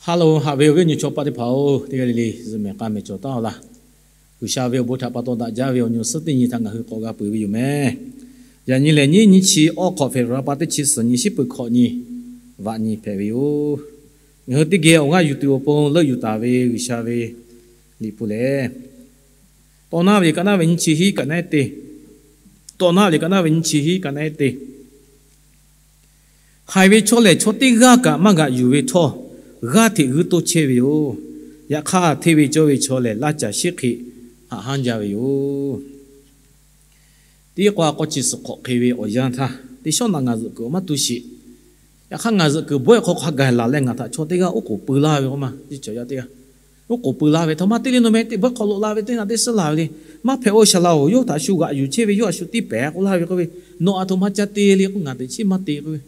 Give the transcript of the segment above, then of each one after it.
Hello, haꞈ ve awˬ viˉ awˬ nyi chaw paˆ teˇ hpaˍ-oˬ, teˇ g'aˇ le le zuhꞈ mehˍ k'a mehˍ cawˬ taˍ-oˬ laˇ. G'uiˬsha ve awˬ bon htaꞈ pa taw daꞈ jaˇ ve awˬ nyi awˬ suhˉ teˇ nyi htaꞈ ngaˬ hui k'awꞈ g'a peuˬ ve yoˬ mehˍ. Yaꞈ nyi lehˬ, nyiˇ nyiˇ chi awˇ hk'awꞈ hpehꞈ ve pa teˇ chi suhˍ nyi shiˉ peuˬ hkawꞈ nyi vaꞈ nyi hpehꞈ ve yoˬ. Ngaˬ hui teˇ geh awˬ g'aˇ yuˬ tuˬ awˬ pon leuˆ yuˬ taˍ ve G'uiˬsha ve liꞈ hpu lehˬ, Tawˇ naˉ ve ka naˉ ve nyiˇ chi hiˉ ka naˉ te, Tawˇ naˉ ve ka naˉ ve nyiˇ chi hiˉ ka naˉ te. Haiˬ ve chaw lehˬ, chaw teˇ g'aˇ kaꞈ maˇ g'aꞈ yuˬ ve htawˇ, g'aˇ hteꞈ g'uiˇ toˇ chehˇ ve yoˬ. Yaꞈ hk'aˇ, hteˇ ve cawˇ ve chaw lehˬ, laˇ caˬ shiˉ hk'e haꞈ hanˉ jaˇ ve yoˬ. Teˇ k'o a k'aw chi suhˍ hk'awꞈ hk'e ve awˬ yanˇ htaˇ, teˇ shawˉ naꞈ ngaˬ zuhꞈ kuiˬ awˬ maˇ tu sheˍ. Yaꞈ hk'aˇ, ngaˬ zuhꞈ kuiˬ bawehˇ hk'aw hk'a gaˬ laˬ leh ngaˬ htaꞈ chaw teˇ g'aˇ oˉ k'oˍ pui laˇ ve k'o ma, teˇ cawˬ yaˇ teˇ g'aˇ oˉ k'oˍ pui laˇ ve htawˇ, maˇ teˇ le nawˬ meh teˇ bawehˇ hk'aw lo la ve teˇ naꞈ teˇ suhˉ laˬ ve le. Maˇ hpehꞈ-oˬ, Saˍ laꞈ-oˬ, yawˇ htaꞈ shu g'aꞈ yuˬ chehˇ ve, yawˇ a shu tiˇ pehˍ k'oˆ laˇ ve k'oˆ ve, nawˬ aˬ htoꞈ ma ca te le k'o, ngaˬ teꞈ chiˉ maˇ te k'oˆ ve,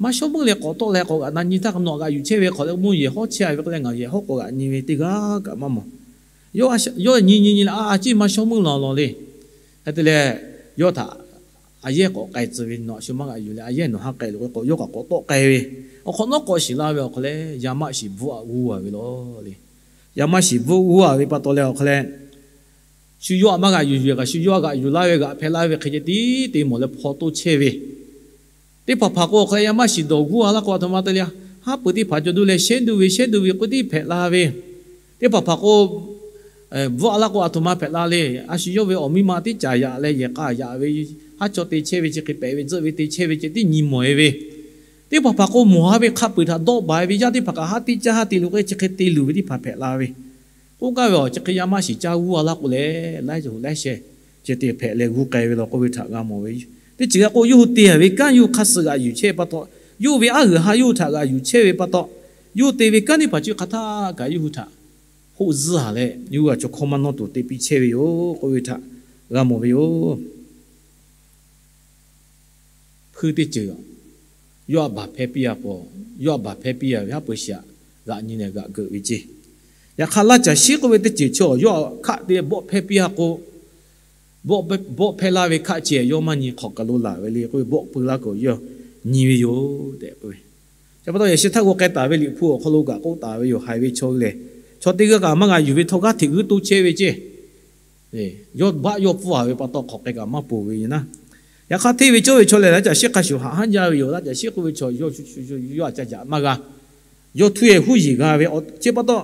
maˇ shawˉ meuˇ leh k'awꞈ tawˆ leh k'awꞈ g'aꞈ na nyi htaˇ, nawˬ aꞈ g'aꞈ yuˬ chehˇ ve hk'awꞈ leh mvuhˇ yehˬ hawˉ chehˇ ve k'oˆ leh, ngaˬ yehˬ hawˉ k'awꞈ g'aꞈ nyi ve teˇ g'aˇ kaꞈ maˇ mawˬ. Yawˇ nyi nyi nyi leh a ciˉ maˇ shawˉ meuˇ lawˬ lawˬ le. Hk'e te leh, yawˇ htaꞈ a yehˇ k'awꞈ k'ai tcuh ve, nawˬ a shu maˇ g'aꞈ yuˬ leh a yehˇ nawˬ haˉ k'ai lo k'o, yawˇ kaꞈ k'awꞈ tawˆ k'ai ve. Awˬ hk'awꞈ nawˉ k'awꞈ shiˍ laˇ ve awˬ hk'aw leh, yaˇ maˇ shiˍ bvuhˆ aꞈ g'uˇ a ve lawˬ le. Yaˇ maˇ shiˍ bvuhˆ g'uˇ a ve pa taw leh awˬ hk'aw leh, shu yawˇ aꞈ maˇ g'aꞈ yuˬ yuˬ kaꞈ, shu yawˇ aꞈ g'aꞈ yuˬ laˇ ve g'aꞈ hpehꞈ laˇ ve hk'e ceh tiˉ te mawˬ leh hpaw toˇ chehˇ ve teˇ hpaˍ hpaˍ k'o, awˬ hk'aw leh yaˇ maˇ shiˍ dawˬ g'uˇ a laˇ k'o, aˬ htoꞈ ma te le. Haˉ pui teˇ hpaˍ caw duˇ leh shehˉ duˇ ve shehˉ duˇ ve k'oˆ tiˉ hpehꞈ la ve. Teˇ hpaˍ hpaˍ k'o, bvuhˆ a laˇ k'o, aˬ htoꞈ ma hpehꞈ la le. A shu yawˇ ve awˬ miˇ ma teˇ caˍ yaꞈ leh yehˬ k'a yaꞈ ve, haˉ chaw te chehˇ ve chi hk'e pehꞈ ve tzuhˆ ve te chehˇ ve ceh tiˉ nyi mawˬ e ve. Teˇ hpaˍ hpaˍ k'o, mawˬ ha ve hk'a peu-eˬ htaꞈ dawˆ baˬ e ve, yaˇ teˇ hpaˍ kaꞈ haˉ teˇ caˇ haˉ te lo k'o, chi hk'e te luˬ ve teˇ hpaˍ hpehꞈ la ve. K'oˆ gaˇ ve awˬ chi hk'e yaˇ maˇ shiˍ caˇ g'uˇ a laˇ k'o leh, laiˉ ceuˬ laiˉ sheh ceh te hpehꞈ leh g'uˇ k'ai ve lawˬ k'oˆ ve htaꞈ g'a mawˬ ve. Teˇ ceuˬ g'a k'o, yawˇ hui te a ve kanˉ yawˇ hui hk'aˇ suh g'aꞈ yuˬ chehˇ ve pa taw, yawˇ hui ve aˉ g'uiˬ ha yawˇ hui htaꞈ g'aꞈ yuˬ chehˇ ve pa taw, yawˇ hui te ve kanˉ teˇ hpaˍ chi hk'aˬ htaˇ kaꞈ yawˇ hui htaꞈ hoˆ zuhˇ a leh, yawˇ hui a chaw hkawˇ maˇ nawˇ tuˬ te piˇ chehˇ ve yoˬ k'oˆ ve htaꞈ g'a mawˬ ve yoˬ. Hpuiˇ teˇ ceuˬ yawˇ aꞈ baˬ hpehˇ piˇ a k'o, yawˇ aꞈ baˬ hpehˇ piˇ a ve haˉ pui shiˍ aꞈ g'aꞈ nyi leh g'aꞈ geuꞈ ve ceˇ. Yaꞈ hk'aˇ, laˇ caˬ shiˉ k'oˆ ve teˇ ceuˬ chaw yawˇ aꞈ hkaˆ te bawˆ hpehˇ piˇ a k'o, bawˆ hpehˇ laˇ ve hkaˆ ceh yawˇ maˇ nyi, hk'awꞈ kaˬ lo laˬ ve le k'oˆ ve, bawˆ pui laˇ k'o yawˇ nyi ve yoˬ tehꞈ k'oˆ ve. Chi pa taw yaꞈ shi htaˇ g'aw k'ai taˍ ve liꞈ hpu awˬ hk'aw lo kaꞈ k'oˆ taˍ ve yoˬ. Haiˬ ve chaw lehˬ, chaw teˇ g'aˇ kaꞈ maˇ g'a yuˬ ve htawˇ, g'aˇ hteꞈ g'uiˇ toˇ chehˇ ve ceˇ. Yawˇ baˆ yawˇ pfuhˇ a ve pa taw hk'awꞈ k'ai kaꞈ maˇ ponˬ ve yoˬ naˉ. Yaꞈ hk'aˇ, hteˇ ve cawˇ ve chaw lehˬ, laˇ caˬ shiˉ hk'a shuˍ haꞈ hanˉ jaˇ ve yoˬ. Laˇ caˬ shiˉ k'oˆ ve chaw yawˇ a ca yaꞈ maˇ g'a. Yawˇ htuˇ yehˬ huˉ yeˬ g'a ve. Chi pa taw,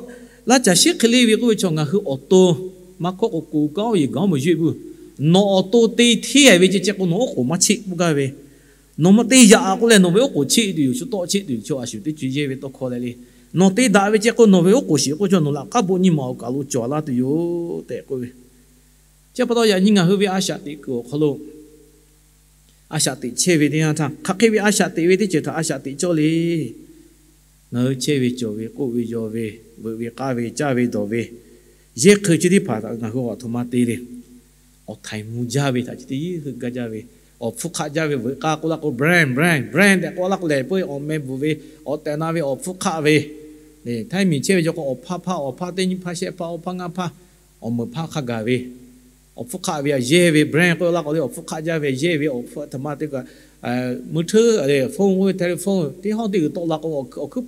laˇ caˬ shiˉ hk'e le ve k'oˆ ve chaw ngaˬ hui awˬ to maˇ hkawˇ k'o, k'oˍ kaˉ oˇ yeˬ gaˬ oˉ meuˬ yeˇ buˬ. Nawˬ awˬ to te hteˇ a ve ceh ceh k'o, nawˬ oˉ k'oˍ maˇ cheˆ k'oˆ gaˇ ve. Nawˬ maˇ te yaꞈ k'oˆ leh, nawˬ ve oˉ k'oˍ cheˆ tuˬ yoˬ, shu tawˆ cheˆ tuˬ yoˬ, chaw a shuˍ teˇ co yehˇ ve tawˇ hkawˇ leh le. Nawˬ te daꞈ ve ceh k'o, nawˬ ve oˉ k'oˍ shiˍ k'oˆ chaw nawˬ laꞈ k'aˉ bon nyi ma awˬ kaˬ lo cawˬ laˇ tuˬ yoˬ tehꞈ k'oˆ ve. Chi pa taw yaꞈ nyi ngaˬ hui ve a shaꞈ teꞈ kuiˬ awˬ hk'aw lo, a shaꞈ teꞈ chehˇ ve teˇ yanˇ htaˇ, hk'aˬ hk'e ve a shaꞈ teꞈ ve teˇ ceuˬ htaꞈ a shaꞈ teꞈ cawˇ le. Ngaˬ hui chehˇ ve cawˬ ve, k'oˆ ve yaw ve, veuꞈ ve k'aˇ ve, caˇ ve dawˬ ve, yehˇ hk'eun chi teˇ hpaˍ htaꞈ ngaˬ hui aˬ htoꞈ ma te le. Awˬ htaiˍ mvuh jaˇ ve htaꞈ chi teˇ yeuˇ heuˆ gaˇ jaˇ ve, awˬ hpfuhˇ hk'aˆ jaˇ ve, veuꞈ k'aˇ k'oˆ laˇ k'o, brand, brand, brand tehꞈ k'oˆ laˇ k'o lehˬ, peuˬ awˬ meh bvuhꞈ ve, awˬ tehˬ na ve awˬ hpfuhˇ hk'aˆ ve, htaiˇ miˬ chehˇ ve cawˬ k'o, awˬ hpaˇ hpaˇ, awˬ hpaˇ teˇ nyiˇ hpaˇ shehˆ hpaˇ, awˬ hpaˇ ngaˇ hpaˇ, awˬ meuˍ hpaˇ hk'a gaˬ ve, awˬ hpfuhˇ hk'aˆ ve a yehˇ ve, brand k'oˆ laˇ k'o le, awˬ hpfuhˇ hk'aˆ jaˇ ve a yehˇ ve, awˬ hpfuhˇ htaꞈ ma te kaꞈ, mui htuˉ, phone k'oˆ ve, telephone teˇ hawˉ teˇ g'uiˬ tawˆ la k'o, awˬ hkuiˉ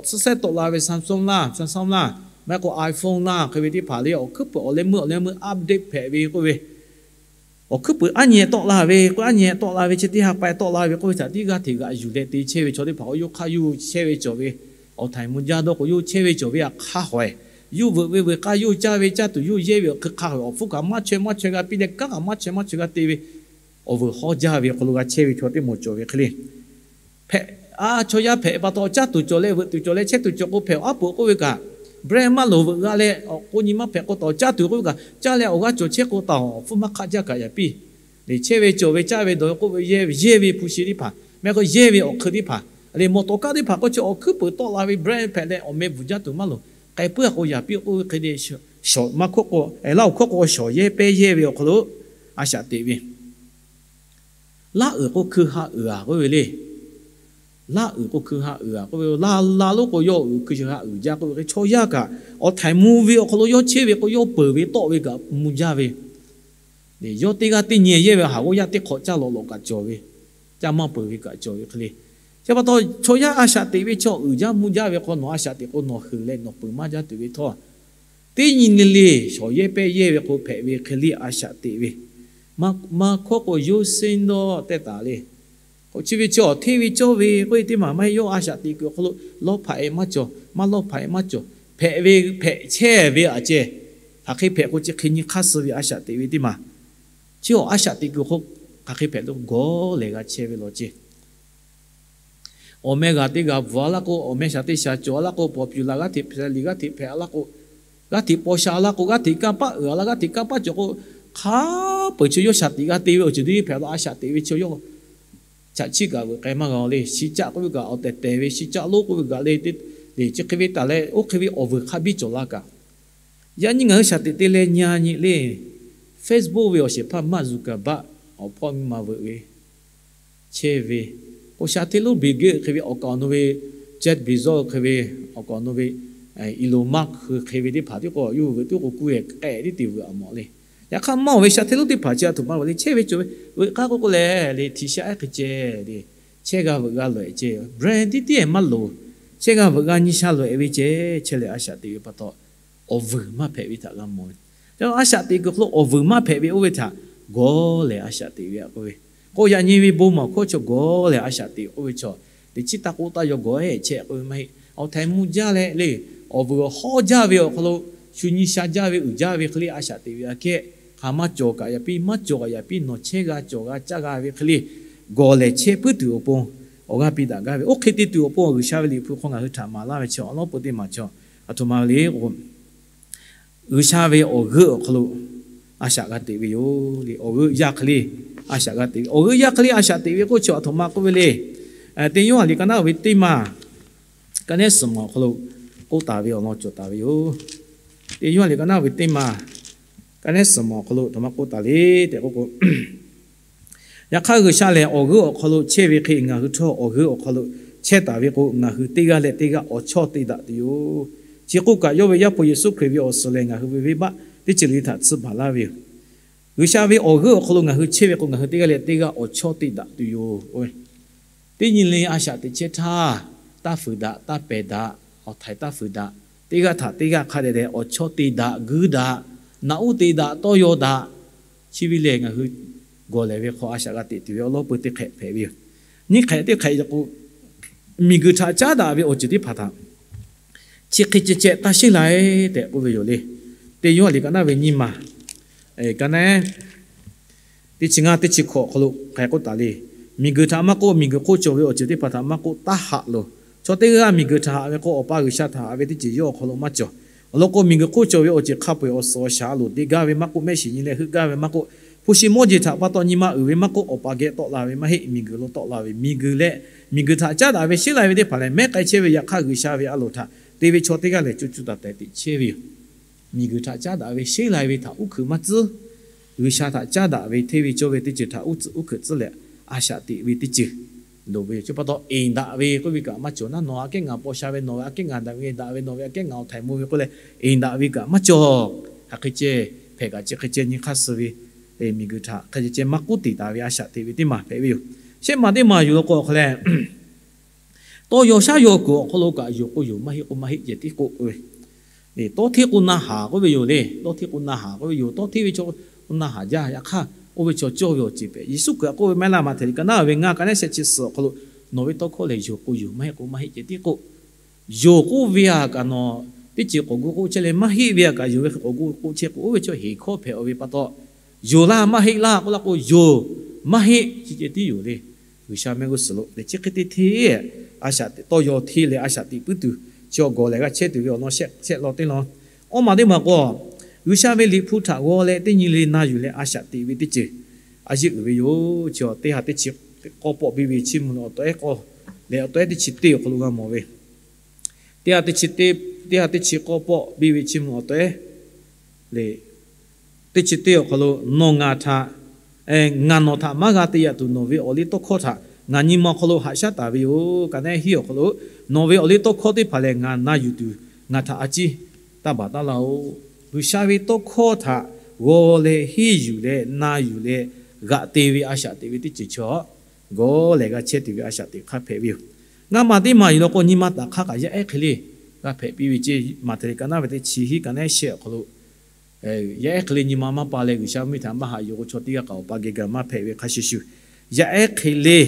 suhˉ sehˉ tawˆ la ve Samsung laˇ, Samsung laˇ, maˇ heˆ k'o iPhone laˇ hk'e ve teˇ hpaˍ le, awˬ hkuiˉ peuˬ awˬ leh meuˇ awˬ leh meuˇ update hpehꞈ ve k'oˆ ve, awˬ hkuiˉ peuˬ aˉ nyi tawˆ la ve k'o, aˉ nyi tawˆ la ve chi teˇ ha pa tawˆ la ve k'oˆ ve htaꞈ tiˉ g'aˇ hteꞈ g'aꞈ yuˬ leh te chehˇ ve chaw teˇ hpaˍ k'o, yawˇ hk'aˇ yawˇ chehˇ ve cawˬ ve awˬ htaiˍ mvuh jaˇ dawˇ k'o, yawˇ chehˇ ve cawˬ ve a hk'a hawehˬ, yawˇ veuꞈ ve veuꞈ k'aˇ, yawˇ caˇ ve caˇ tuˬ, yawˇ yehˇ ve awˬ hk'eun hk'a hawehˬ, awˬ hpfuhˇ kaꞈ maˇ chaweh maˇ chaweh g'a piˇ leh, kanˉ kaꞈ maˇ chaweh maˇ chaweh g'a te ve, awˬ veuˬ hawˉ jaˇ ve awˬ hk'aw lo g'a chehˇ ve chaw teˇ moˍ cawˬ ve hk'e le. Hpehꞈ, a chaw yaˇ hpehꞈ pa taw, caˇ tuˬ cawˬ leh veuꞈ tuˬ cawˬ leh chehˇ tuˬ cawˬ k'o, hpehꞈ awˬ aˉ poꞈ k'oˆ ve kaꞈ, brand maˇ loˍ veuꞈ g'a leh awˬ k'o nyi maˇ hpehꞈ k'o taw, caˇ tuˬ k'oˆ ve kaꞈ, caˇ leh awˬ g'aˇ cawˬ chehˇ k'o taw, awˬ hpfuhˇ maˇ hk'aˆ jaˇ kaꞈ yaꞈ piˇ. Lehˬ chehˇ ve cawˬ ve caˇ ve dawˬ ve k'oˆ ve yehˇ ve, yehˇ ve hpu shi teˇ hpaˍ, maˇ heˆ k'o yehˇ ve awˬ hk'eun teˇ hpaˍ, lehˬ mawˬ tawˍ kaˉ teˇ hpaˍ k'oˆ chi awˬ hkuiˉ peuˬ tawˆ la ve brand hpehꞈ leh awˬ meh bvuhˬ jaˇ tuˬ maˇ loˍ, k'ai puiˉ a k'o yaꞈ piˇ k'oˆ ve hk'e le. Shawˍ maˇ hkawˇ k'o, Laˇ huˍ hkawˇ k'o shawˍ yehˇ pehˇ yehˇ ve awˬ hk'aw lo a shaꞈ teꞈ ve. Laˇ uiˍ k'o hkui ha uiˍ a k'oˆ ve le. Laˇ uiˍ k'o hkui ha uiˍ a k'oˆ ve, la la lonˉ k'o yawˇ uiˍ hkui ha uiˍ jaˇ k'oˆ ve hk'e, chaw yaˇ kaꞈ awˬ htaiˍ mvuh ve awˬ hk'aw lo yawˇ chehˇ ve k'o, yawˇ peuˬ ve tawˆ ve kaꞈ mvuh jaˇ ve. Yawˇ teˇ g'aˇ teˇ nyi yehˇ ve haˍ g'awˇ yaˇ teˇ hk'awꞈ caˇ lawꞈ lawꞈ kaꞈ cawˬ ve, caˇ maˇ peuˬ ve kaꞈ cawˬ ve hk'e le. Chi pa taw chaw yaˇ a shaꞈ teꞈ ve chaw uiˍ jaˇ mvuh jaˇ ve hk'aw nawˬ a shaꞈ teꞈ k'o nawˬ heuˬ leh nawˬ peuˬ maˇ jaˇ tuˬ ve htawˇ, teˇ nyi le le shawˍ yehˇ pehˇ yehˇ ve k'o hpehꞈ ve hk'e le a shaꞈ teꞈ ve. Maˇ hkawˇ k'o yawˇ seˇ dawˇ tehˇ taˍ le. K'o chi ve chaw hteˇ ve cawˇ ve k'oˆ ve teˇ maˬ maˇ heˆ. Yawˇ a shaꞈ teꞈ kuiˬ awˬ hk'aw lo lawˇ hpaꞈ e maˇ cawˬ, maˇ lawˇ hpaꞈ e maˇ cawˬ, hpehꞈ ve hpehꞈ chehˇ ve aꞈ ceh, hk'aˬ hk'e hpehꞈ k'o chi hk'e nyi hk'aˇ suh ve a shaꞈ teꞈ ve teˇ maˬ. Chi awˬ a shaꞈ teꞈ kuiˬ hk'aw hk'aˬ hk'e hpehꞈ lo gawˬ lehˬ g'a chehˇ ve law ceh. Awˬ meh g'aˬ teˇ g'aˬ bvuhˬ a laˇ k'o, awˬ meh shaˍ teˇ shaˍ cawˬ a laˇ k'o, paw pyu la g'aˇ hteꞈ hpehꞈ liꞈ g'aˇ hteꞈ hpehꞈ a laˇ k'o, g'aˇ hteꞈ paw sha laˇ k'o, g'aˇ hteꞈ kanˇ paˆ uiˍ a laˇ, g'aˇ hteꞈ kanˇ paˆ cawˬ k'o, hk'a peu-eˬ chaw yawˇ shaˍ teꞈ g'a te ve awˬ ceuˬ teˇ hpaˍ lo a shaꞈ teꞈ ve chaw yawˇ chaꞈ chiˆ kaꞈ veuꞈ k'ai maˇ g'a le. Shi caˆ k'oˆ ve kaꞈ awˬ tehˬ tehˬ ve, shi caˆ lonˉ k'oˆ ve kaꞈ le, le chi hk'e ve taˍ leh oˇ hk'e ve awˬ vuiˬ hk'a biˇ cawˬ la kaꞈ, yaꞈ nyi ngaˬ hui shaˍ teꞈ te leh nyi a nyi le. Facebook ve awˬ shehˍ hpaˇ Mark Zuckerberg awˬ hpawˇ miˇ ma veuꞈ ve chehˇ ve, k'o sha hteˇ lonˉ Bill Gates hk'e ve awˬ kaˍ awˬ nu ve, Jeff Bezos hk'e ve awˬ kaˍ awˬ nu ve, Elon Musk hk'e ve teˇ hpaˍ tiˉ k'o yawˇ hui veuꞈ tiˉ k'o kuˇ e k'ehꞈ tiˉ te veuꞈ a mawˬ le. Yaꞈ hk'aˇ maˇ oˬ ve sha hteˇ lonˉ teˇ hpaˍ chi a htoꞈ ma veuꞈ le chehˇ ve cawˬ ve, veuꞈ k'aˇ k'oˆ k'oˆ leh le hti sha ehˉ hk'e ceh le, chehˇ g'a veuꞈ g'a loꞈ e ceh, brand tiˉ tiˉ e maˇ loˍ, chehˇ g'a veuꞈ g'a nyi sha loꞈ e ve ceh chehˇ leh a shaꞈ teꞈ ve pa taw awˬ vuiˬ maˇ hpehꞈ ve htaꞈ g'a mawˬ ve. A shaꞈ teꞈ kuiˬ hk'aw lo awˬ vuiˬ maˇ hpehꞈ ve oˇ ve htaꞈ gawˬ lehˬ a shaꞈ teꞈ ve a k'oˆ ve. K'o yaꞈ nyi ve bon maˬ hkawˇ chaw gawˬ lehˬ a shaꞈ teꞈ k'oˆ ve chaw, teꞈ chiˉ taˇ k'oˆ taˇ yaw gawˬ ehˉ chehˇ k'oˆ ve maˇ heˆ. Awˬ htaiˍ mvuh jaˇ leh le, awˬ vuiˬ awˬ hawˉ jaˇ ve awˬ hk'aw lo shu nyi sha jaˇ ve uiˍ jaˇ ve hk'e le a shaꞈ teꞈ ve aꞈ kehˉ, hk'aˬ maˇ cawˬ kaꞈ yaꞈ piˇ, maˇ cawˬ kaꞈ yaꞈ piˇ nawˬ chehˇ g'a cawˬ g'a caˇ g'a ve hk'e le, gawˬ lehˬ chehˇ puiˉ tuˬ awˬ pon awˬ g'aˇ piˇ daꞈ gaˇ ve. Oˇ hk'e te tuˬ awˬ pon G'uiˬsha ve liꞈ hpu hk'aw ngaˬ hui htaꞈ maˍ laˇ ve chi awˬ lawˉ peu teˇ maˬ chaw, a htoꞈ ma le k'o G'uiˬsha ve awˬ g'euˆ awˬ hk'aw lo a shaꞈ g'a teꞈ ve yoˬ le. Awˬ g'euˆ yaˇ hk'e le a shaꞈ g'a teꞈ ve, awˬ g'euˆ yaˇ hk'e le a shaꞈ teꞈ ve k'oˆ chi a htoꞈ ma k'oˆ ve le. Teˇ Yoˇhanˬ liꞈ ka naˉ ve teˇ maˬ ka nehˉ suhˍ mawˬ awˬ hk'aw lo k'oˆ taˍ ve awˬ lawn cawˬ taˍ ve yoˬ. Teˇ Yoˇhanˬ liꞈ ka naˉ ve teˇ maˬ ka nehˉ suhˍ mawˬ awˬ hk'aw lo a htoꞈ ma k'oˆ taˍ le tehꞈ k'oˆ k'o, yaꞈ hk'aˇ G'uiˬsha lehˬ awˬ g'euˆ awˬ hk'aw lo chehˇ ve hk'e ngaˬ hui htawˇ awˬ g'euˆ awˬ hk'aw lo chehˇ taˍ ve k'o, ngaˬ hui teˇ g'aˇ leh teˇ g'aˇ awˬ chawˇ te daꞈ tuˬ yoˬ. Chi k'oˆ kaꞈ yawˇ ve Yaˇ hpu Yeˍsuˆ Hkriꞈ ve awˬ suhˍ lehˬ ngaˬ hui ve venˇbaˆ teˇ ceuˬ le htaꞈ tsuhˇ baˬ laˇ ve yoˬ. G'uiˬsha ve awˬ g'euˆ awˬ hk'aw lo ngaˬ hui chehˇ ve k'o, ngaˬ hui teˇ g'aˇ leh teˇ g'aˇ awˬ chawˇ te daꞈ tuˬ yoˬ. Teˇ nyi le a shaꞈ teꞈ chehˇ htaˇ, taˇ fuiˍ daꞈ, taˇ pehˬ daꞈ, awˬ htaiˍ taˇ fuiˍ daꞈ, teˇ g'aˇ htaꞈ teˇ g'aˇ hk'a dehꞈ dehꞈ awˬ chawˇ te daꞈ, guiˇ daꞈ, naꞈ uˉ te daꞈ, tawˇ yaw daꞈ, chi ve lehˬ ngaˬ hui gawˬ lehˬ ve hk'aw a shaꞈ g'a teꞈ tuˬ ve awˬ lawˉ peu teˇ hk'ehꞈ hpehꞈ ve yoˬ. Nyiˇ hk'ehꞈ teˇ hk'ehꞈ k'o, miˬguiˬ htaꞈ caˉ daꞈ ve awˬ ceuˬ teˇ hpaˍ htaꞈ chi hk'e ceh ceh taˇ sheˉ lai tehꞈ k'oˆ ve yoˬ le. Teˇ Yoˇhanˬ liꞈ ka naˉ ve nyiˇ maˬ ka naˉ teˇ chi ngaˇ teˇ chi hkawꞈ awˬ hk'aw lo hk'aˬ hk'e k'oˆ taˍ le. Miˬguiˬ htaꞈ maˇ k'oˆ, miˬguiˬ hk'oˆ cawˬ ve awˬ ceuˬ teˇ hpaˍ htaꞈ maˇ k'oˆ, taˇ haꞈ loˬ. Chaw teˇ g'aˇ miˬguiˬ htaꞈ haꞈ ve k'o, Awˬ pa G'uiˬsha htaꞈ haꞈ ve teˇ ceuˬ yawˇ awˬ hk'aw lo maˇ cawˬ. Awˬ lawn k'o, miˬguiˬ hk'oˆ cawˬ ve awˬ ceuˬ hk'a peu-eˬ awˬ suhˍ awˬ shaˍ a loˍ te gaˇ ve maˇ k'oˆ, mehˆ shiˍ nyi leh heuˆ gaˇ ve maˇ k'oˆ, hpu shi mawˇ jeˬ htaꞈ pa taw nyi ma uiˍ ve maˇ k'oˆ, Awˬ pa geh tawˆ la ve maˇ heˆ, miˬguiˬ lo tawˆ la ve. Miˬguiˬ leh miˬguiˬ htaꞈ caˉ daꞈ ve sheˉ lai ve teˇ hpaˍ lehˬ, mehˉ k'ai chehˇ ve yaꞈ hk'aˇ, G'uiˬsha ve a loˍ htaꞈ te ve chaw teˇ g'aˇ lehˬ co co taiˍ taiˍ teꞈ chehˇ ve yoˬ. Miˬguiˬ htaꞈ caˉ daꞈ ve sheˉ lai ve htaꞈ uˉ hkeuꞈ maˇ tcuhˉ. G'uiˬsha htaꞈ caˉ daꞈ ve hteˇ ve cawˇ ve teˇ ceuˬ htaꞈ uˉ tcuhˉ uˉ hkeuꞈ tcuhˉ leh a shaꞈ teꞈ ve teˇ ceuˬ loˍ ve yoˬ. Chi pa taw, eˍ daꞈ ve k'oˆ ve kaꞈ maˇ cawˬ naˉ. Nawˬ aꞈ kehˉ ngaˬ paw sha ve, nawˬ ve aꞈ kehˉ ngaˬ daꞈ ve, daꞈ ve nawˬ ve aꞈ kehˉ ngaˬ awˬ htaiˍ mvuh ve k'oˆ leh, eˍ daꞈ ve kaꞈ maˇ cawˬ. Hk'aˬ hk'e ceh hpehꞈ kaꞈ chi hk'e ceh nyi hk'aˇ suh ve miˬguiˬ htaꞈ hk'aˬ hk'e ceh maˇ k'uˉ tiˍ taˍ ve a shaꞈ teꞈ ve teˇ maˬ hpehꞈ ve yoˬ. Shehˆ maˬ teˇ maˬ yuˬ la k'o awˬ hk'aw leh, tawˇ yaw shaˉ yaw kuiˬ awˬ hk'aw lo kaꞈ yonˍ k'o yonˍ, maˇ heˆ k'o maˇ heˆ ceh tiˉ k'oˆ ve, tawˇ hteˇ k'o na haˍ k'oˆ ve yoˬ le. Tawˇ hteˇ k'o na haˍ k'oˆ ve yoˬ. Tawˇ hteˇ ve chaw k'o na haˍ jaˇ. Yaꞈ hk'aˇ, oˇ ve chaw cawˇ ve awˬ ceuˬ hpehꞈ. Yeˍsuˆ Hkriꞈ k'oˆ ve maˇ heˆ laˇ. Maꞈhtehˍ liꞈ ka naˉ ve ngaˇ ka nehˉ shehˆ chi suhˍ awˬ hk'aw lo, nawˬ ve tawˇ hkawˇ lehˬ yonˍ k'o yonˍ, maˇ heˆ k'o maˇ heˆ ceh tiˉ k'oˆ. Yonˍ k'oˆ ve aꞈ kaꞈ nawˬ teˇ ceuˬ k'awꞈ gu k'oˆ chehˇ leh, maˇ heˆ ve aꞈ kaꞈ yonˍ ve hk'e k'awꞈ gu k'oˆ chehˇ k'o, oˇ ve chaw heˍ hkawˇ hpehꞈ ve pa taw, yonˍ laˇ maˇ heˆ laˇ k'oˆ laˇ k'o, yonˍ maˇ heˆ chi ceh tiˉ yoˬ le. G'uiˬsha mehˆ g'uˇ suhˍ lo lehˬ chi hk'e te hteˇ, a shaꞈ teꞈ tawˇ yaw hteˇ leh a shaꞈ teꞈ puiˉ tuˬ, chi awˬ gawˬ lehˬ g'a chehˇ tuˬ ve awˬ lawn shehˆ shehˆ law teˇ lawn. Awˇ maˬ teˇ maˬ k'o, G'uiˬsha ve liꞈ hpu htaꞈ g'aw leh teˇ nyi le na yuˬ leh a shaꞈ teꞈ ve teˇ ceuˬ a yeˇ uiˍ ve yoˬ. Chi teˇ ha teˇ chi k'awˇ pawˆ biˇ ve chiˇ mvuh awˬ tawehˉ k'awˇ leh awˬ tawehˉ teˇ chi teˇ awˬ hk'aw lo g'a mawˬ ve, teˇ ha teˇ chi teˇ, teˇ ha teˇ chi k'awˇ pawˆ biˇ ve chiˇ mvuh awˬ tawehˉ le, teˇ chi teˇ awˬ hk'aw lo, nawˬ ngaˬ htaꞈ, ngaˬ nawˬ htaꞈ maˇ g'a te yaꞈ tuˬ, nawˬ ve awˬ liˇ tawˇ hkawˇ htaꞈ ngaˬ nyi ma awˬ hk'aw lo haꞈ shaˉ taˍ ve yoˬ. Ka nehˉ hiˉ awˬ hk'aw lo, nawˬ ve awˬ liˇ tawˇ hkawˇ teˇ hpaˍ lehˬ ngaˬ na yuˬ tuˬ ngaˬ htaꞈ a ciˉ taˇ baˬ taˉ laˇ-oˆ. G'uiˬsha ve tawˇ hkawˇ htaꞈ g'aw leh henˇ yuˬ leh na yuˬ leh g'aꞈ te ve a shaꞈ teꞈ ve teˇ ceuˬ chaw gawˬ lehˬ g'a chehˇ tuˬ ve a shaꞈ teꞈ hk'aˇ hpehꞈ ve yoˬ. Ngaˇ maˬ teˇ maˬ yuˬ law k'o, nyi ma taꞈ hk'aˇ kaꞈ yaˇ ehˉ hk'e le g'a hpehꞈ piˇ ve ceˇ. Maꞈhtehˍ liꞈ ka naˉ ve teˇ chi hiˉ ka naˉ shehˆ awˬ hk'aw lo, yaˇ ehˉ hk'e le nyi ma maˇ pa leh G'uiˬsha mvuhˇmiˬ htaꞈ maˇ haꞈ yuˬ k'o, chaw teˇ g'aˇ kaꞈ awˬ pa geh gaˬ maˇ hpehꞈ ve hk'a shuˍ shuˍ, yaˇ ehˉ hk'e le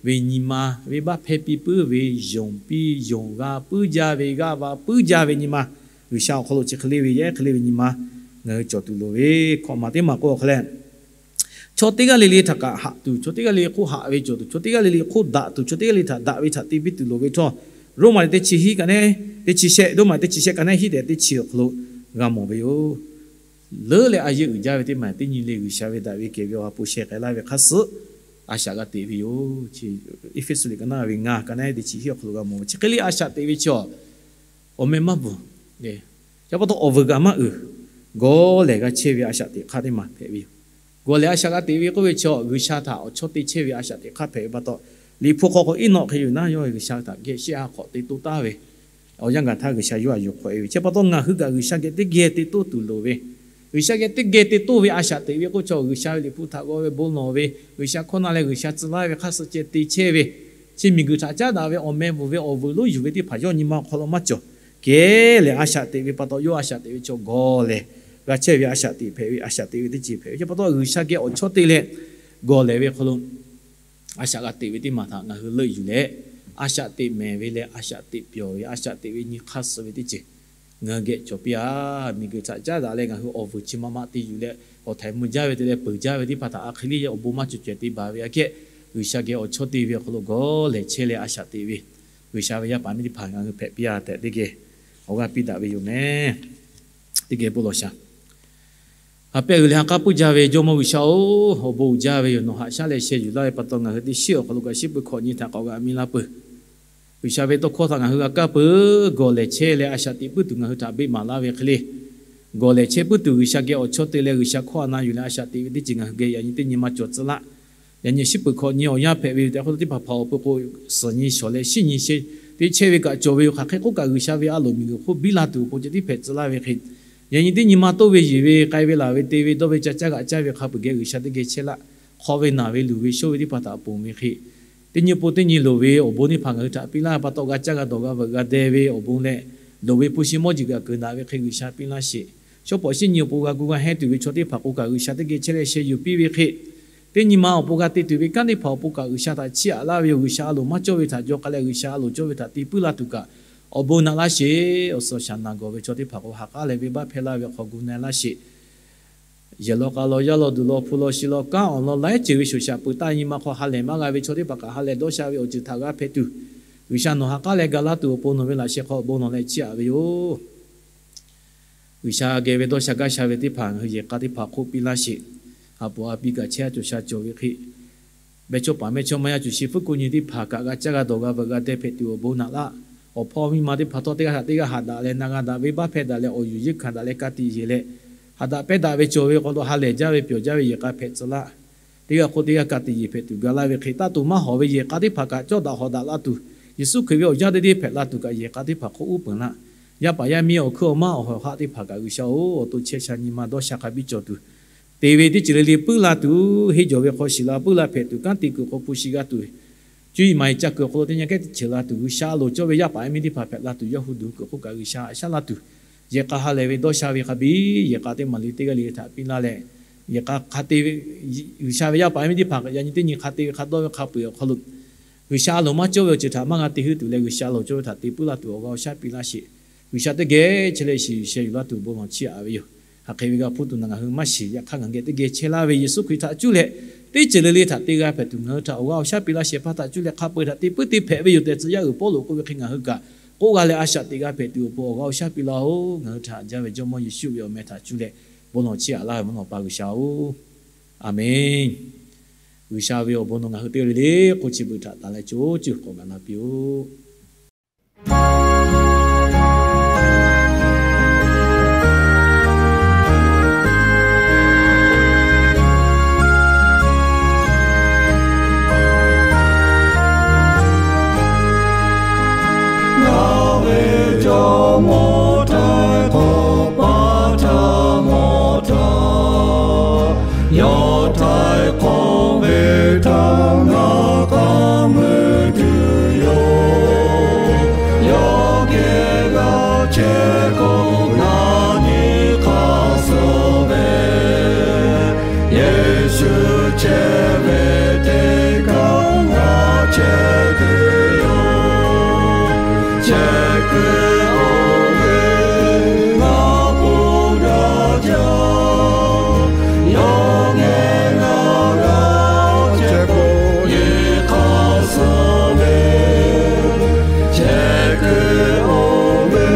ve nyi ma venˇbaˆ hpehˇ piˇ puiˉ ve, yonˍ piˇ yonˍ g'a puiˉ jaˇ ve, g'aˇ va puiˉ jaˇ ve nyi ma, G'uiˬsha awˬ hk'aw lo chi hk'e le ve yaˇ ehˉ hk'e le ve nyi ma ngaˬ hui cawˬ tuˬ loˍ ve. Hkawꞈ maˬ teˇ maˬ k'o awˬ hk'a leh, chaw teˇ g'aˇ le le htaꞈ kaꞈ haꞈ tuˬ, chaw teˇ g'aˇ le hk'oˆ haꞈ ve cawˬ tuˬ, chaw teˇ g'aˇ le le hk'oˆ daꞈ tuˬ, chaw teˇ g'aˇ le htaꞈ daꞈ ve htaꞈ te piˇ tuˬ loˍ ve htawˇ, Roˉmaꞈ teˇ chi hiˉ ka naˉ, teˇ chi shehˆ, Roˉmaꞈ teˇ chi shehˆ ka naˉ hiˉ tehꞈ teˇ chi awˬ hk'aw lo g'a mawˬ ve yoˬ. Leuˉ leh a yeˇ uiˍ jaˇ ve teˇ maˬ teˇ nyi le G'uiˬsha ve daꞈ ve kehˬ ve awˬ ha hpu sheh k'ai laˇ ve hk'aˇ suh a shaꞈ g'a teꞈ ve yoˬ. Eˇfeˇsuꞈ liꞈ ka naˉ ve ngaˇ ka naˉ teˇ chi hiˉ awˬ hk'aw lo g'a mawˬ ve. Chi hk'e le a shaꞈ teꞈ ve chi awˬ meh maˇ bvuhˬ, chi pa taw awˬ vuiˬ kaꞈ maˇ uiˍ, gawˬ lehˬ g'a chehˇ ve a shaꞈ teꞈ hk'aˇ teˇ maˬ hpehꞈ ve yoˬ. Gawˬ lehˬ a shaꞈ g'a teꞈ ve k'oˆ ve chi, G'uiˬsha htaꞈ awˬ chawˇ te chehˇ ve a shaꞈ teꞈ hk'aˇ hpehꞈ ve pa taw, Liꞈ hpu hk'aw k'o Eˇnawˆ hk'e yoˬ naˉ, yawˇ G'uiˬsha htaꞈ geh shehˆ ha hk'awꞈ te toˇ taˍ ve awˬ yanˇ gaˬ htaˇ G'uiˬsha yawˇ htaꞈ yuˬ hk'awꞈ e ve. Chi pa taw ngaˬ hui kaꞈ G'uiˬsha geh teˇ geh te toˇ tuˬ loˍ ve, G'uiˬsha geh teˇ geh te toˇ ve a shaꞈ teꞈ ve k'oˆ chi, G'uiˬsha ve Liꞈ hpu htaꞈ g'aw ve bon lawˬ ve, G'uiˬsha hkawˇ na leh G'uiˬsha tcuh laˇ ve hk'aˇ suh ceh te chehˇ ve, chi miˬguiˬ htaꞈ caˉ daꞈ ve awˬ meh bvuhˬ ve awˬ vuiˬ lonˉ yuˬ ve teˇ hpaˍ yawˇ nyi ma awˬ hk'aw lo maˇ cawˬ. Kehˬ lehˬ a shaꞈ teꞈ ve pa taw, yawˇ a shaꞈ teꞈ ve chi gawˬ lehˬ g'a chehˇ ve a shaꞈ teꞈ hpehꞈ ve, a shaꞈ teꞈ ve teˇ ceuˬ hpehꞈ ve. Chi pa taw G'uiˬsha geh awˬ chawˇ te leh gawˬ lehˬ ve hk'aw lo a shaꞈ g'a teꞈ ve teˇ maˬ htaꞈ ngaˬ hui leuˆ yuˬ leh, a shaꞈ teꞈ mehˍ ve leh a shaꞈ teꞈ pyawˬ ve, a shaꞈ teꞈ ve nyi hk'aˇ suh ve teˇ ceuˬ ngaˬ hui geh cawˬ piˇ-a. Miˬguiˬ htaꞈ caˉ daꞈ leh ngaˬ hui awˬ vuiˬ chi ma ma te yuˬ leh, awˬ htaiˍ mvuh jaˇ ve te leh peuˬ jaˇ ve teˇ hpaˍ htaꞈ a hk'e le awˬ bon maˇ cawˬ caweh te baˬ ve aꞈ kehˉ, G'uiˬsha geh awˬ chawˇ te ve awˬ hk'aw lo gawˬ lehˬ chehˇ leh a shaꞈ teꞈ ve, G'uiˬsha ve yaˇ paˍ miˇ teˇ hpaˍ ngaˬ hui hpehꞈ piˇ-a tehꞈ teˇ geh awˬ g'aˇ piˇ daꞈ ve yoˬ mehˍ. Teˇ geh bon lawˬ shaˍ. Ha pehˇ g'uiˬ leh ha k'aˉ puiˉ jaˇ ve Jawˇmawˇ G'uiˬsha-oˬ, awˬ bon uiˍ jaˇ ve yoˬ. Nawˬ haꞈ shaˉ leh sheh yuˬ laˇ ve pa taw, ngaˬ hui teˇ shiˉ awˬ hk'aw lo kaꞈ shiˉ peuˬ hkawꞈ nyi htaꞈ k'awꞈ g'a miˇ laˇ peuˬ. G'uiˬsha ve tawˇ hkawˇ htaꞈ ngaˬ hui g'a kaˇ peuˬ. Gawˬ lehˬ chehˇ leh a shaꞈ teꞈ puiˉ tuˬ ngaˬ hui htaꞈ beˆ maˍ laˇ ve hk'e le, gawˬ lehˬ chehˇ puiˉ tuˬ G'uiˬsha geh awˬ chawˇ te leh G'uiˬsha hkawˇ a na yuˬ leh a shaꞈ teꞈ ve teˇ ceuˬ ngaˬ hui geh yaꞈ nyi teˇ nyi ma cawˬ tcuh laˇ. Yaꞈ nyi shiˉ peuˬ hkawꞈ nyi awˬ yanˇ hpehꞈ ve yoˬ tehꞈ k'oˆ, teˇ hpaˍ hpaˍ awˬ pon k'o, suhˍ nyi shawˍ leh shiˉ nyi sheh teˇ chehˇ ve kaꞈ cawˬ ve yoˬ. Hk'aˬ hk'e k'oˆ kaꞈ, G'uiˬsha ve a loˍ miˬguiˬ hk'oˆ biˇ la tuˬ awˬ pon ceh tiˉ hpehꞈ tcuh laˇ ve hk'e, yaꞈ nyi teˇ nyi ma toˇ ve yeˬ ve k'ai ve laˬ ve te ve dawˇ ve ca caˇ g'aꞈ caˇ ve hk'a peuˬ geh G'uiˬsha teˇ geh chehˇ laˇ. Hk'aw ve naˬ ve luˬ ve shonˇ ve teˇ hpaˍ htaꞈ ponˬ ve hk'e, teˇ nyi pon teˇ nyi loˍ ve awˬ bon teˇ hpaˍ ngaˬ hui htaꞈ piˇ laˇ ve pa taw, g'a caˇ g'a dawˬ g'a veuꞈ g'a deh ve awˬ bon leh, loˍ ve hpu shi mawˇ jeˬ kaꞈ keunˍ daꞈ ve hk'e G'uiˬsha piˇ laˇ sheˍ. Shawˉ pawˍ shiˉ nyi awˬ pon g'a gu g'a heh tuˬ ve chaw teˇ hpaˍ k'o kaꞈ, G'uiˬsha teˇ geh chehˇ leh sheh yuˬ piˇ ve hk'e, teˇ nyi ma awˬ pon g'a te tuˬ ve kanˉ teˇ hpaˍ awˬ pon kaꞈ G'uiˬsha htaꞈ chiˇ aꞈ laˇ ve yoˬ. G'uiˬsha a loˍ maˇ cawˇ ve htaꞈ jaw k'ai leh, G'uiˬsha a loˍ cawˇ ve htaꞈ te puiˉ la tuˬ kaꞈ awˬ bon naꞈ laˇ sheˍ. Awˬ suhˍ awˬ shaˍ naˬ gawˬ ve chaw teˇ hpaˍ k'o, ha k'aˉ leh venˇbaˆ hpehˇ laˇ ve hk'aw gu na laˇ sheˍ. Yehˬ law k'a law, yaˇ law duˬ law, hpu law shi law, kanˉ awˬ lawn laiˉ ceuˬ ve shoˍ shaꞈ peuˬ taˆ nyi ma hk'aw ha lehˬ maˇ g'a ve chaw teˇ hpaˍ kaꞈ ha lehˬ dawˇ sha ve awˬ ceuˬ htaꞈ g'a hpehꞈ tuˬ, G'uiˬsha nawˬ ha k'aˉ leh ga laˇ tuˬ awˬ pon nawˬ ve laꞈ sheh hk'aw awˬ bon nawˬ leh chiˇ aꞈ ve yoˬ. G'uiˬsha geh ve dawˇ sha gaˇ sha ve teˇ hpaˍ ngaˬ hui yehˬ k'a teˇ hpaˍ hk'oˆ piˇ laˇ sheˍ. Haꞈ poꞈ a piˇ kaꞈ chehˇ a cawˬ sha cawˬ ve hk'e, mehˇchawˇpaˍ mehˇchawˇma yaˇ cawˬ shi fuˉ kuˆ nyi teˇ hpaˍ kaꞈ g'a caˇ g'a dawˬ g'a veuꞈ g'a deh hpehꞈ tuˬ awˬ bon naꞈ laˇ. Awˬ hpawˇ miˇ ma teˇ hpaˍ htawˇ teˇ g'aˇ htaꞈ teˇ g'aˇ haꞈ daꞈ leh na g'a daꞈ, venˇbaˆ hpehˇ daꞈ leh awˬ yuˬ yeˇ hkanˍ daꞈ leh ka tiꞈ yeˬ leh, haꞈ daꞈ pehˇ daꞈ ve cawˬ ve k'aw lo ha lehˬ jaˇ ve pyawˬ jaˇ ve yehˬ k'a hpehꞈ tcuh laˇ. Teˇ g'aˇ hk'oˆ teˇ g'aˇ ka tiꞈ yeˬ hpehꞈ tuˬ ga laˇ ve hk'e, taˇ tuˬ maˇ hawˍ ve yehˬ k'a teˇ hpaˍ kaꞈ cawˇ daꞈ hawˍ daꞈ la tuˬ, Yeˍsuˆ Hkriꞈ ve awˬ yaˇ teˇ deˇ hpehꞈ la tuˬ kaꞈ yehˬ k'a teˇ hpaˍ hk'oˆ uˉ peunˍ laˇ. Yaˇ paˍ yaˇ miˇ awˬ hkuiˉ awˬ maˇ awˬ hawˍ haˆ teˇ hpaˍ kaꞈ G'uiˬsha-oˬ, awˬ to chehˇ sha nyi ma dawˇ sha hk'a biˇ cawˬ tuˬ, te ve teˇ ceuˬ le le puiˉ la tuˬ, henˇ jawˬ ve hk'aw shiˍ la puiˉ la hpehꞈ tuˬ, kanˉ te kuiˬ hk'aw hpu shi g'a tuˬ, cuˇ yiˍ maˍ yiˍ ca kuiˬ awˬ hk'aw lo teˇ nyi kehˉ teˇ ceuˬ la tuˬ, G'uiˬsha a loˍ cawˇ ve yaˇ paˍ yaˇ miˇ teˇ hpaˍ hpehꞈ la tuˬ, yawˇ hui duˬ kuiˬ hk'oˆ kaꞈ G'uiˬsha haꞈ shaˉ laˇ tuˬ, yehˬ k'a ha lehˬ ve dawˇ sha ve hk'a biˇ yehˬ k'a teˇ maˬ le teˇ g'aˇ le htaꞈ piˇ laˇ leh, yehˬ k'a hk'a te ve, G'uiˬsha ve yaˇ paˍ yaˇ miˇ teˇ hpaˍ yaꞈ nyi teˇ nyi hk'a te ve hk'a dawˇ ve hk'a peu-eˬ awˬ hk'aw lo G'uiˬsha a loˍ maˇ cawˇ ve awˬ ceuˬ htaꞈ maˇ g'a te heuˆ tuˬ leh, G'uiˬsha a loˍ cawˇ ve htaꞈ te puiˉ laˇ tuˬ awˬ g'aˇ awˬ shaˉ piˇ laˇ sheˍ. G'uiˬsha teˇ geh chehˇ leh shiˍ yuˬ sheh yuˬ laˇ tuˬ bon lawˬ chiˇ aꞈ ve yoˬ. Hk'aˬ hk'e ve g'a hpuˇ tuˬ naˬ ngaˬ hui maˇ shiˍ. Yaꞈ hk'aˇ ngaˬ geh teˇ geh chehˇ laˇ ve Yeˍsuˆ Hkriꞈ htaꞈ cuˇ leh, teˇ ceuˬ le le htaꞈ te g'a hpehꞈ tuˬ ngaˬ hui htaꞈ awˬ g'aˇ awˬ shaˉ piˇ laˇ sheˍ. Hpaˇ htaꞈ cuˇ leh hk'a peu-eˬ htaꞈ te puiˉ te hpehꞈ ve yoˬ tehꞈ tcuh yaˇ uiˍ Pawˇluꞈ k'oˆ ve hk'e, ngaˬ hui kaꞈ k'oˆ g'a leh a shaꞈ teꞈ g'a hpehꞈ tuˬ awˬ pon awˬ g'aˇ awˬ shaˉ piˇ laˇ-oˬ. Ngaˬ hui htaꞈ haꞈ jaˇ ve Jawˇmawˇ Yeˍsuˆ ve awˬ meh htaꞈ cuˇ leh bon lawˬ chiˇ aꞈ laˇ ve mvuhˇ naw Pa G'uiˬsha-oˬ, Aˍmenˍ. G'uiˬsha ve awˬ bon nawˬ ngaˬ hui teˇ g'aˇ le le k'o chi beuꞈ htaꞈ taˍ leh co ceuˬ k'awꞈ gaˬ la piˇ-oˆ. Ngaˬ ve Jawˇmawˇ htaiˍ hk'awꞈ pa htaꞈ mawˬ htaˇ, yawˇ htaiˍ hk'awꞈ ve htaꞈ ngaˬ Chehˇ kuiˬ oˇ ve ngaˬ k'oˆ daꞈ jaˇ. Yawˇ ngeh ngaˬ g'aˇ chehˇ k'o, nyi hk'aˇ suh ve. Chehˇ kuiˬ oˇ ve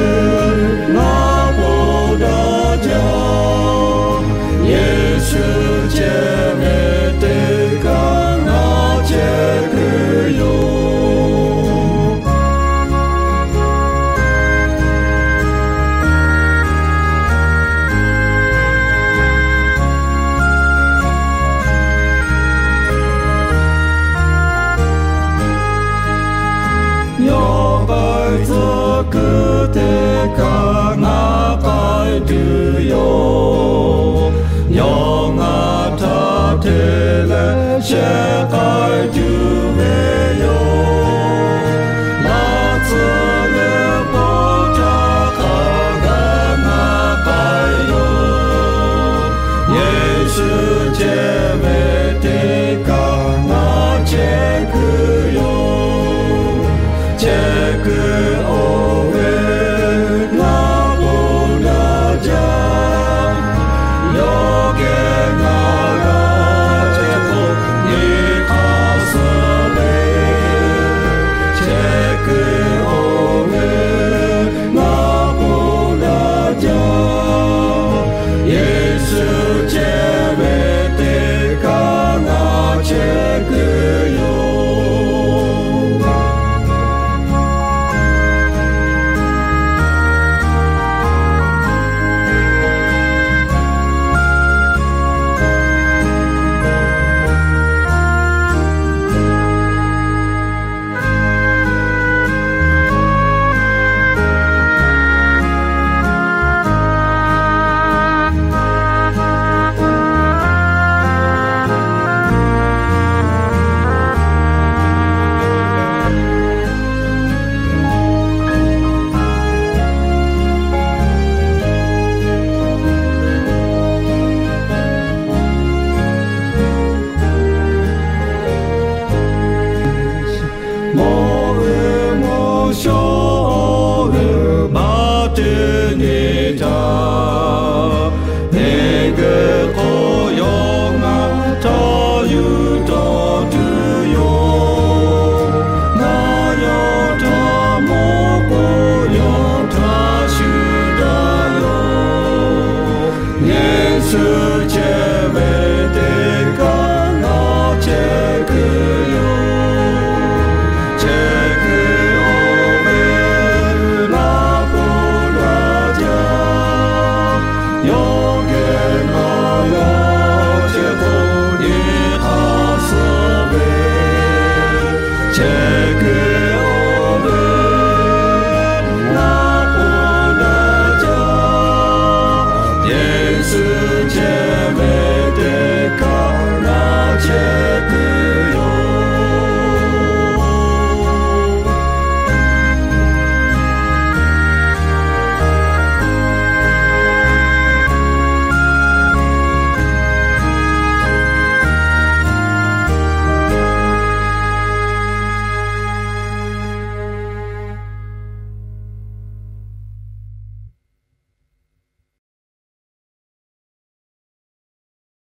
ngaˬ k'oˆ daꞈ jaˇ. Yeˍsuˆ chehˇ ve teˇ kaꞈ ngaˬ chehˇ kuiˬ yoˬ. Yawˇ k'ai tcuh kuiˬ teˇ kaꞈ ngaˬ k'ai tuˬ yoˬ. Yawˇ ngaˬ htaꞈ hteˇ leh shehˍ k'ai tuˬ ve yoˬ. Laˇ tcuh leh paw htaˇ hk'a gaˬ ngaˬ k'ai yoˬ. Yeˍsuˆ chehˇ ve teˇ kaꞈ ngaˬ chehˇ kuiˬ yoˬ. Chehˇ kuiˬ oˇ ve ngaˬ k'oˆ daꞈ jaˇ. Yawˇ geh ngaˬ g'aˇ chehˇ k'o, nyi hk'aˇ suh ve. Chehˇ kuiˬ oˇ ve ngaˬ k'oˆ daꞈ jaˇ. Yeˍsuˆ chehˇ ve teˇ kaꞈ ngaˬ chehˇ kuiˬ yoˬ. Mawˇ uiˍ mawˇ shawˉ uiˍ baˆ teˇ nyi htaˇ,